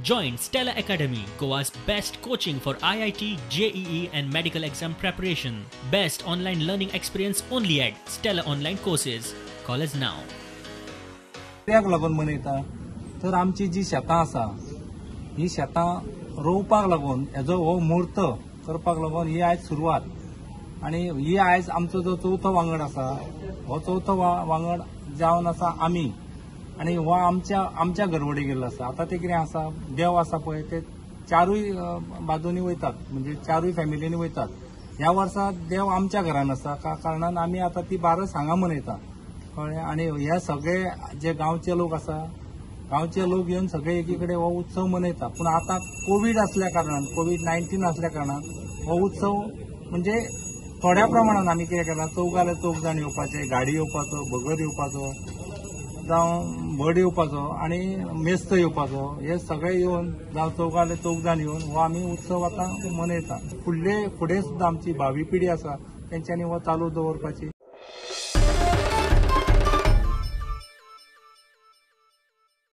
Join Stella Academy, Goa's best coaching for IIT, JEE and medical exam preparation. Best online learning experience only at Stella Online Courses. Call us now. कित्याक लागून मनयता तर आमची जी शेतां आसा ही शेतां रोवपाक लागून हेजो हो म्हूर्त करपाक लागून ही आयज सुरवात आनी ही आयज आमचो जो चवथो वांगड आसा हो चवथो वांगड जावन आसा आमी आनी हो आमच्या आमच्या घरवडी गेल्लो आसा. आतां ते कितें आसा, देव आसा पळय ते चारूय बाजूंनी वयतात, म्हणजे चारूय फॅमिलींनी वयतात. ह्या वर्सा देव आमच्या घरान आसा कारणान आमी आतां ती बारस हांगा मनयता, कळ्ळें. आनी हे सगळे जे गांवचे लोक आसा, गांवचे लोक येवन सगळे एकी कडेन हो उत्सव मनयता. पूण आतां कोवीड आसल्या कारणान, कोवीड-19 आसल्या कारणान हो उत्सव म्हणजे थोड्या प्रमाणान आमी कितें केलां, चौगाले चौग जाण येवपाचे, गाडी येवपाचो, भगत येवपाचो, जावं भट येवपाचो आनी मेस्त येवपाचो, हे सगळे येवन जावं चौगाले चौग जाण येवन हो आमी उत्सव आतां मनयता. फुडले फुडें सुद्दां आमची भावी पिढी आसा तेंच्यांनी हो चालू दवरपाची.